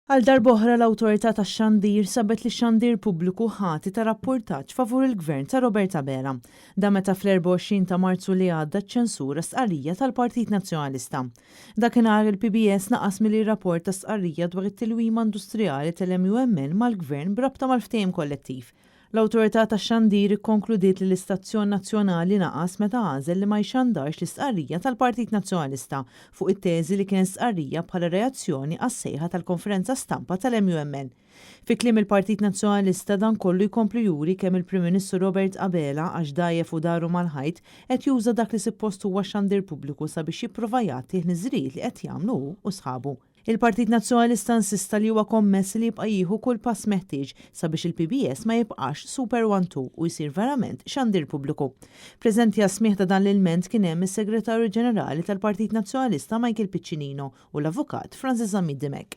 Għal darb'oħra l-Awtorità tax-Xandir sabet lix-xandir pubbliku ħati ta' rappurtaġġ favur il-Gvern ta' Robert Abela. Dan meta fl-24 ta' Marzu li għadda ċċensura stqarrija tal-Partit Nazzjonalista. Dakinhar il-PBS naqas milli jirrapporta stqarrija dwar it-tilwima industrijali tal-MUMN mal-Gvern b'rabta mal-ftehim kollettiv. L-Awtorità tax-Xandir ikkonkludiet li l-istazzjon nazzjonali naqas meta għażel li ma jxandarx l-istqarrija tal-Partit Nazzjonalista fuq it-teżi li kienet stqarrija bħala reazzjoni għas-sejħa tal-konferenza stampa tal-MUMN. Fi kliem il-Partit Nazzjonalista dan kollu jkompli juri kemm il-Prim Ministru Robert Abela għax dgħajjef u daru mal-ħajt qed juża dak li sippost huwa x-xandir pubbliku sabiex jipprova jgħatti l-ħniżrijiet li qed jagħmlu hu u sħabu. Il-Partit Nazzjonalista insista li huwa kommess li jibqa' jieħu kull pass meħtieġ sabiex il-PBS ma jibqax Super One Two u jsir verament xandir pubbliku. Preżenti għas-smigħ ta' dan l-ilment kien hemm is-Segretarju Ġenerali tal-Partit Nazzjonalista Michael Piccinino u l-Avukat Francis Zammit Dimech.